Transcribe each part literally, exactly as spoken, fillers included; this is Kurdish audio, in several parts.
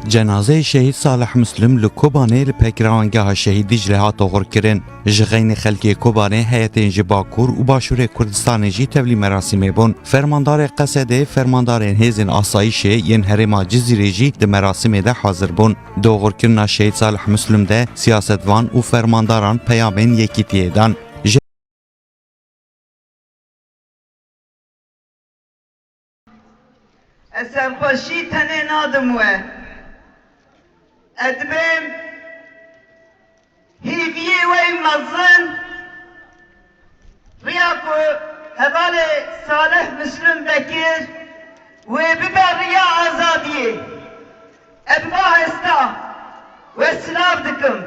Cenazeyê Şehîd Salih Muslim li Kobanê li pekira Wangeha Şehîd Dîcle hat oxirkirin. Ji xeynî xelkê Kobanê heyetên ji Bakur û Başûrê Kurdistanê jî tevlî merasîmê bûn. Fermandarê Qesedê, fermandarên hêzên asayîşê yên herêma Cizîrê jî di merasîmê de hazir bûn. Di oxirkirina Şehîd Salih Muslim de siyasetvan û fermandaran peyamên yekîtiyê dan. Ez serxweşî tenê nadim we. Ez dibêm hêviyê we yî mezin, riya ku hevalê Salih Muslim vekir, wê bibe riya azadiyê. Ez va hesta we silav dikim.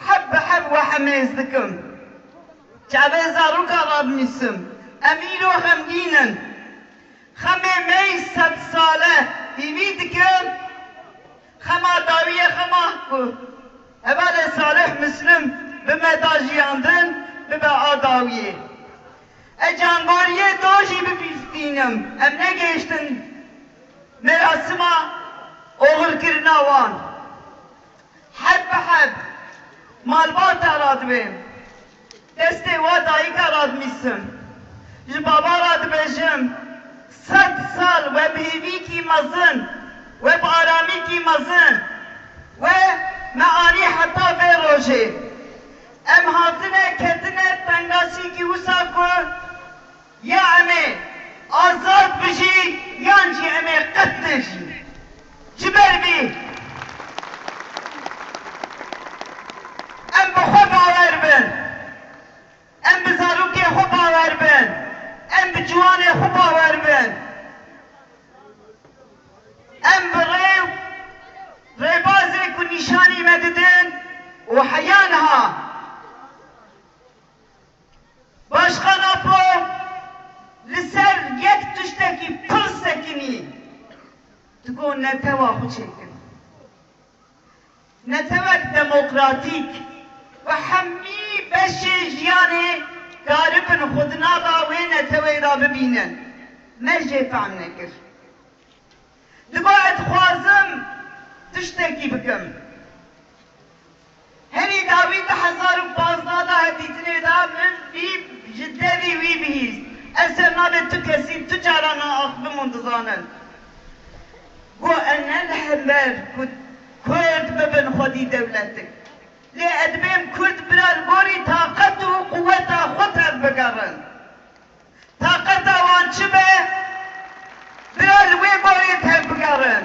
Heb bi heb we hemêz dikim. Çavê zaroka radinîsim. Em îro xemgîn in. Xemê me yî sed sale hîvî dikim. Xema dawiyê xema ku hevalê Salih Muslim bi me da jiyandin, bibe a dawiyê. Ez cangoriyê do jî bibîstînim. Em negihiştin merasima oxirkirina wan. Heb bi heb malbata radibêm. Destê wa dayika radimîsim. Ji baba radibêjim, sed sal we bi hêvîkî mezin, we bi aramîkî mezin, we me anî heta vê rojê. Em hatine ketine tengasîkî wisa ku ya em ê azad bijî yan jî em ê qet nejî. Ji ber vî em bi xwe bawer bin. Em bi zarokê xwe bawer bin. Em bi ciwanê xwe bawer bin. Em bi rê û rêbazê ku nîşanî me didin û heya niha Başkan Apo li ser yek tiştekî pir sekinî digot netewa xwe çêkin. Netewek demokratîk ku hemî beşê jiyanê karibin xwe di nava wê neteweyê de bibînin. Me jê fehm nekir. Digot ez dixwazim tiştekî bikim. Herî dawî di hezar û pazdeh de hevdîtinê de min vî ji devî wî bihîst. Ez ser navê tu kesî tu caran axivim hûn dizanin. Got ez ne li hember ku Kurd bibin xwedî dewletik. Lê ez dibêm Kurd bira li gorî taqet û quweta xwe tevbigerin. Taqeta wan çi be? Bira li wê gorê tevbigerin.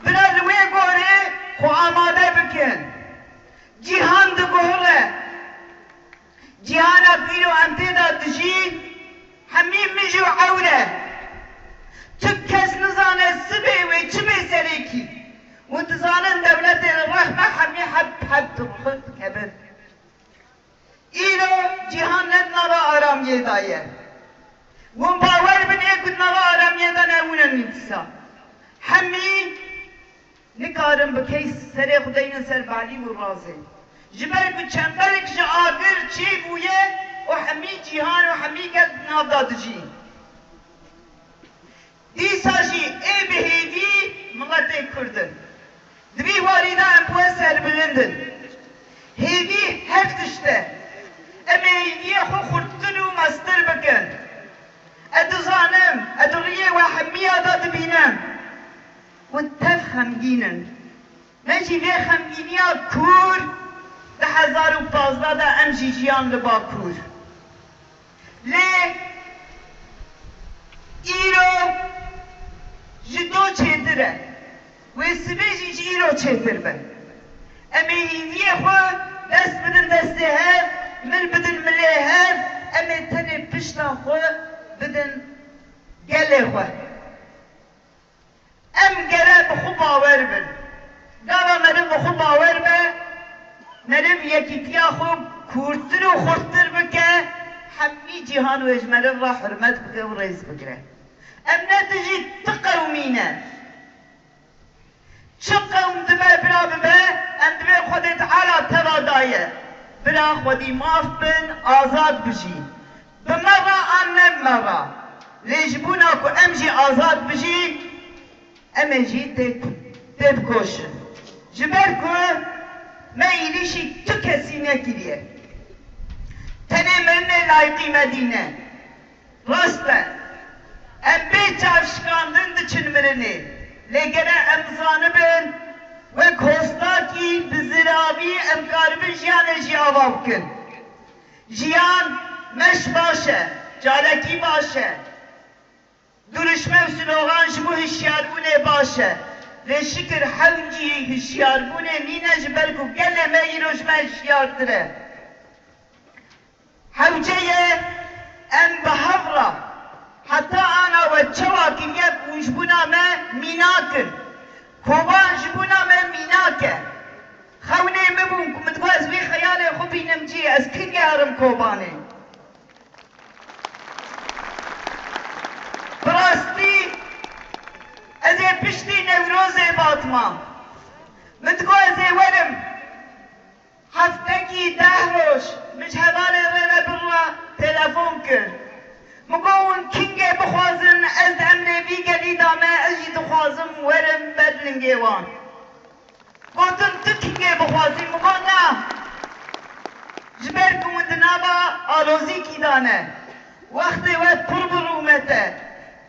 Bira li wê gorê xwe amade bikin. Cîhan diguhire. Cîhana ku îro em tê de dijîn, hemî mij û ewr e. Tu kes nizane sibê wê çi bê serêkî. Hûn dizanin dewletê li rehme hemî heb heb dixin dikevin. Îro cîhan ne di nava aramiyê de ye. Hûn bawer bin ê ku di nava aramiyê de ne hûn in dîsa. Hemî nikarin bi key serê xwe deynin ser balî û razê. Ji ber ku çemberek ji agir çêbûye û hemî cîhan û hemî gel di nav de dijîn. Dîsa jî ê bi hêvî miletê Kurd in. Di vî warî de em bi we serbilind in. Hêvî her tişt e. Em ê hêviyê xwe xurttir û mestir bikin. Ez dizanim, ez di riyê we hemiya de dibînim. Hûn tev xemgîn in. Me jî vê xemgîniya kûr di hezar û pazdeh de em jî jiyan li Bakur. Lê îro ji do çêtir e. Wê sibê jî ji îro çêtir be. Em ê hîviyê xwe dest bidin destê hev, mil bidin milê hev, em ê tenê pişta xwe bidin gelê xwe. Em gere bi xwe bawer bin. Gava meriv bi xwe bawer be, meriv yekîtiya xwe kûrtir û xurttir bike, hemî cîhan wê ji meriv re hurmet bike û rêz bigire. Em ne dijî ti qewmî ne. Çi qewm dibe bira bibe, em dibê Xwedê Teala teva daye. Bira xwedî maf bin, azad bijî. Bi me re an ne bi me re. Lê ji bona ku em jî azad bijîn, em ê jî tê, tê Bikoşin. Ji ber ku me êrîşî tu kesî nekiriye. Tenê mirinê layqî me dîne. Rast e. Em bê çavşikandin diçin mirinê. Lê gere em zanibin, wek hostakî bi ziravî em karibin jiyanê jî ava bikin. Jiyan meş baş e, carekî baş e. Duruşme û slogan ji bo hişyarbûnê baş e. Lê şikir hewcî hişyarbûnê nîne, ji ber ku gelê me îro ji me hişyartir e. Hewce ye em bi hev re heta ana we çawa kiriye ku ji bona me mînak in. Koban ji bona me mînak e. Xewnê min bûn ku min digot ez wê xeyalê xwe bînim cî, ez kingê herim Kobanê. Bi rastî ez ê piştî Newrozê hatime. Min digot ez ê werim. Heftekî deh roj min ji hevalên rê ve bin re telefon kir. Min got, hûn kingê bixwazin, ez di emrê vî gelî de me, ez jî dixwazim werim ber lingê wan. Gotin, tu kingê bixwazî? Min got, na. Ji ber ku hûn di nava alozîkî de ne. Wextê we pir bi rûmet e.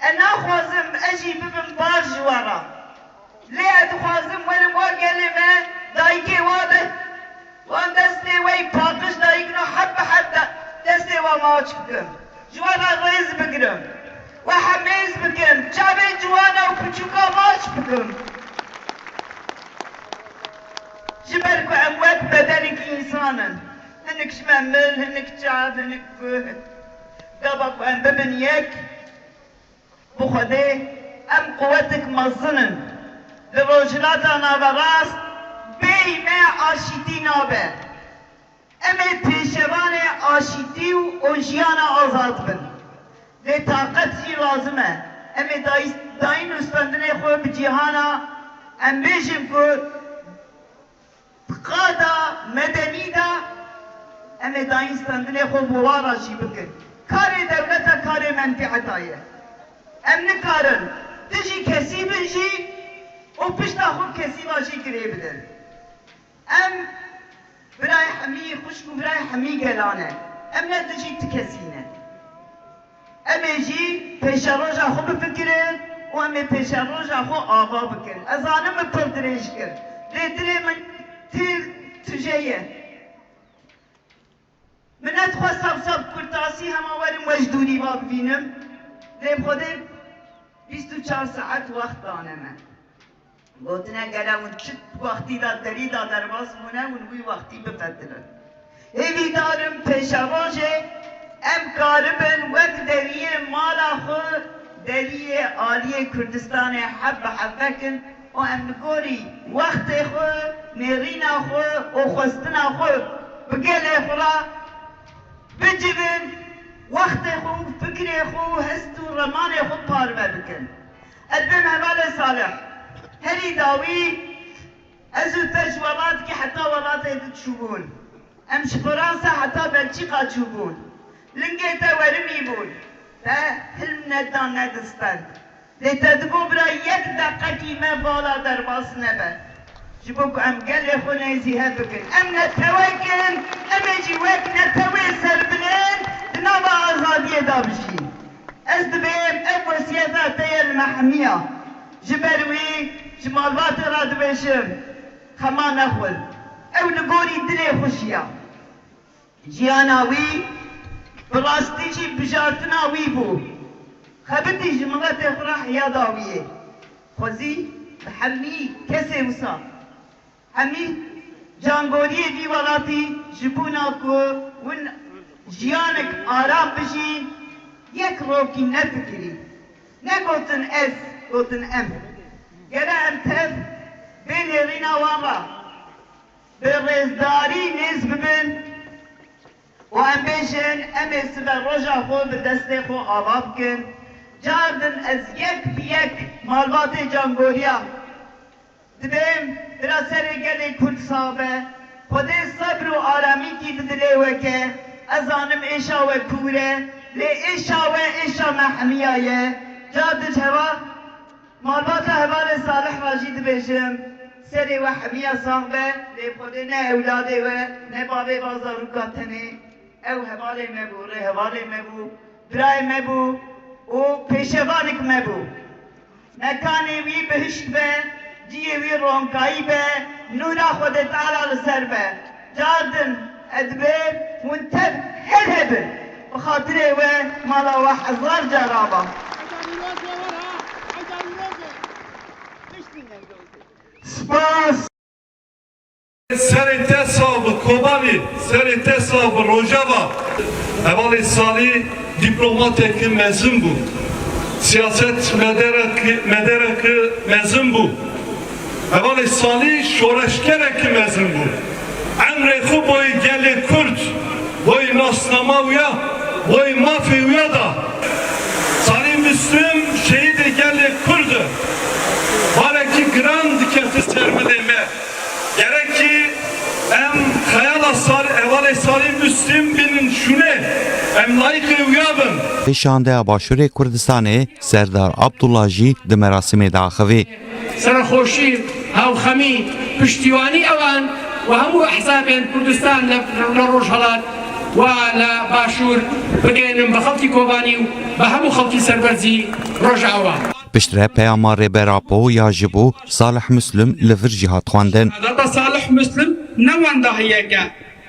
Ez naxwazim ez jî bibim bar ji we re. Lê ez dixwazim werim wa gelê me, dayikê wa de, wan destê we yî paqij dayik no heb bi heb de destê wan maç bikim. Ji we re rêz bigrim. We hemêz bikim. Çavên ciwana û piçûka maç bikim. Ji ber ku em wek bedenik însan in. Hinek ji me mil, hinek çav, hinek guh. Gava ku em bibin yek, bi Xwedê em quwetik mezin in. Li Rojhilata Naverast bêyî me aşîtî nabe. Em ê pêşevanê aşîtî û, û jiyana azad bin. Lê taqet jî lazim e. Em ê dayîs-, dayîn û stendinê xwe bi cîhana em bêjin ku di qada medenî de em ê dayîn stendinê xwe bi wan re jî bikin. Karê dewleta karê menfîeta ye. Em nikarin dijî kesî bin jî û pişta xwe bi kesî ve jî girê bidin. Em birayê hemî xwişk û birayê hemî gelan e. Em ne dijî ti kesî ne. Em ê jî pêşeroja xwe bifikirin û em ê pêşeroja xwe ava bikin. Ez zanim min pir dirêj kir. Lê dilê min têr tije ye. Min nedixwest sab sab kurtasî hema werim we ji dûrî ve bibînim. Lê bi Xwedê bîst û çar saet wext dane me. Gotine gere hûn çi wextî de derî de derbas bûne, hûn wî wextî bifetirin. Hêvîdar im pêşerojê em karibin wek deriyê mala xwe, deriyê aliyê Kurdistanê heb bi heb vekin û em li gorî wextê xwe, nêrîna xwe û xwestina xwe bi gelê xwe re bicivin, wextê xwe û fikrê xwe û hest û remanê xwe parve bikin. Ez dibêm hevalê Salih, herî dawî ez û te ji welatikî heta welatê din çûbûn. Em ji Fransa heta Belçîka çûbûn. Lingê te werimî bûn. Te hilm nedan, nedistend. Lê te digot, bira, yek deqekî me vala derbas nebe. Ji bo ku em gelê xwe nêzî hev bikin. Em netewek in, em ê jî wek netewê serbilind di nava azadiyê de bijîn. Ez dibêm ev wesiyeta te ye li me hemiya. Ji ber wî ji malbatê re dibêjim, xema nexwin. Ew li gorî dilê xwe jiya. Jiyana wî bi rastî jî bijartina wî bû. Xebitî ji miletê xwe re heya da wî yê. Xwezî bi hemî kesê wisa, hemî cangoriyê vî welatî ji bona ku hûn jiyanek aram bijîn, yek rokî nefikirî. Negotin ez, gotin em. Gere em tev bê nêrîna wan re bi rêzdarî nêz bibin û em bêjin, em ê siberoja xwe bi destê xwe ava bikin. Cardin ez yek bi yek malbatê cangoriya dibêm, bira serê gelê Kurd sax be. Xwedê sebr û aramîkî di dilê we ke. Ez zanim êşa we kûr e, lê êşa we êşa me hemiya ye. Cardin hewa Malbata hevalê Salih re jî dibêjim, serê we hemiya sax be, lê Xwedê ne ewladê we, ne bavê va zarûka tenê, ew hevalê me bû, rêhevalê me bû, birayê me bû û pêşevanik me bû. Mekanê wî bihişt be, cihê wî ronkayî be, nûra Xwedê Teala li ser be. Car din ez dibêm hûn tev her hebin. Bi xatirê we mala we hezar car ava. Spas. Serê te sax bi Kobanî, serê te sax bi Rojava. Hevalê Salî dîplomateke mezin bû. Siyaset medereke, medereke mezin bû. Hevalê Salî şoreşgereke mezin bû. Emrê xwe boyê gelê Kurd, boyê nasnama wî ya, boyê mafê wî ya da. Salî Muslim şehîdê gelê Kurd e. Barekî giran dikete ser milê me. Gerekî em xeyala Sal-, hevalê Salî Muslim bînin şûnê. Em layîqê wî ya bin. Pêşandeya Başûrê Kurdistanê Serdar Abdullah jî di merasîmê de axivî. Serxweşî, hawxemî, piştîwanî ewan û hemû ehzabên Kurdistan li, li Rojhelat û li Başûr bigihînin bi xelkî Kobanî û bi hemû xelkî serberzî Rojava. Piştre peyama Rêber Apo ya ji bo Salih Muslim li vir jî hat xwendin. Data Salih Muslim ne wendahiyeke.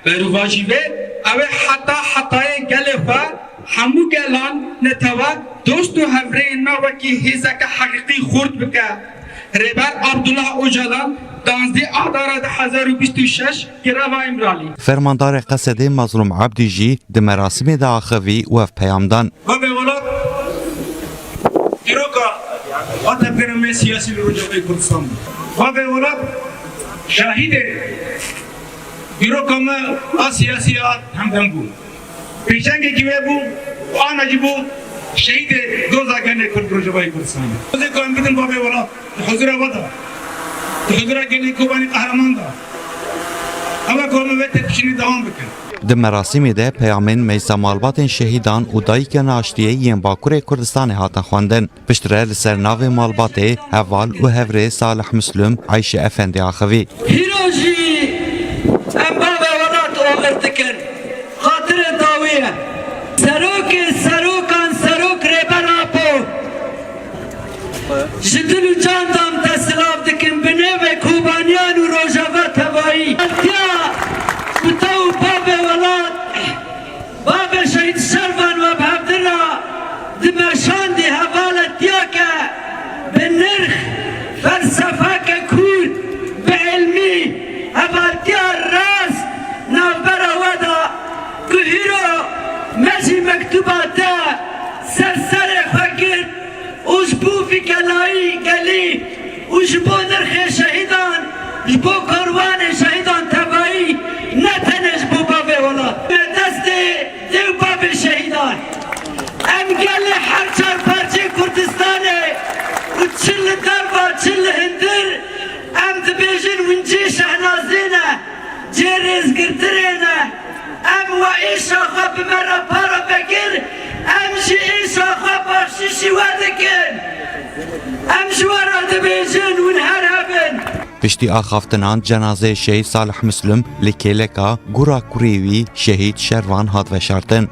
Berovajî vê, ew ê heta hetayê gelê xwe hemû gelan netewe dost û hevrêyên me wekî hêzeke heqîqî xurt bike. Rêber Abdullah Ocalan, danzdeh Adara du hezar û bîst û şeş, Girava Îmralî. Fermandarê Qesedê Mazlûm Abdî jî di merasîmê de axivî û ev peyam dan. Bavê welat dîroka a tevgerê me siyasî li Rojavayê Kurdistan bû. Bavê welat şahidê dîroka me a siyasî a hemdem bû. Pêşengekî wê bû û ana jî bû şehîdê doza gelê Kurd Rojavayê Kurdistanê. Dozê ku em bidin bavê welat di huzura we de, di huzura gelê Kobanî qehreman de, ew e ku em vê tepişînê dewam bikin. Di merasîmê de peyamên meysa malbatên şehîdan û dayikên aştiyê yên Bakurê Kurdistanê hatin xwendin. Piştre li ser navê malbatê heval û hevrê Salih Muslim Eyşe Efendî axivî. Hîro jî em bavê welat oxir dikin. Xatirê dawî ye. Serokê serokan serok Rêber Apo. Ji dil û can de em te silav dikin. Bi nêvê Kobaniyan û Rojava tevayî. Tiya bi te û bavê welat. Bavê Şehîd Şervan we bi hevdira dimeşandî hevaletiyeke bi nirx, felsefeke kûr, bi ilmî, hevaltiya rast navbera we da ku hîro me jî mektuba te ser serê xwe girt û ji bo vî gelayî gelî û ji bo nirxê şehîdan, ji bo karwanê şehîdan tevayî, ne tenê ji bo bavê welat. Me destê dê û bavê şehîdan. Em gelê her çar parçeyê Kurdistanê û çi li derva, çi li hundir, em dibêjin hûn cê şehnazê ne, cê rêzgirtirê ne. Em we êşa xwe bi me re para vekir, em jî êşa xwe baxşîşî we dikin. Em ji we re dibêjin hûn her hebin. Piştî axaftinan cenazeyê Şehîd Salih Muslim li kêleka gura kurê wî Şehîd Şervan hat veşartin.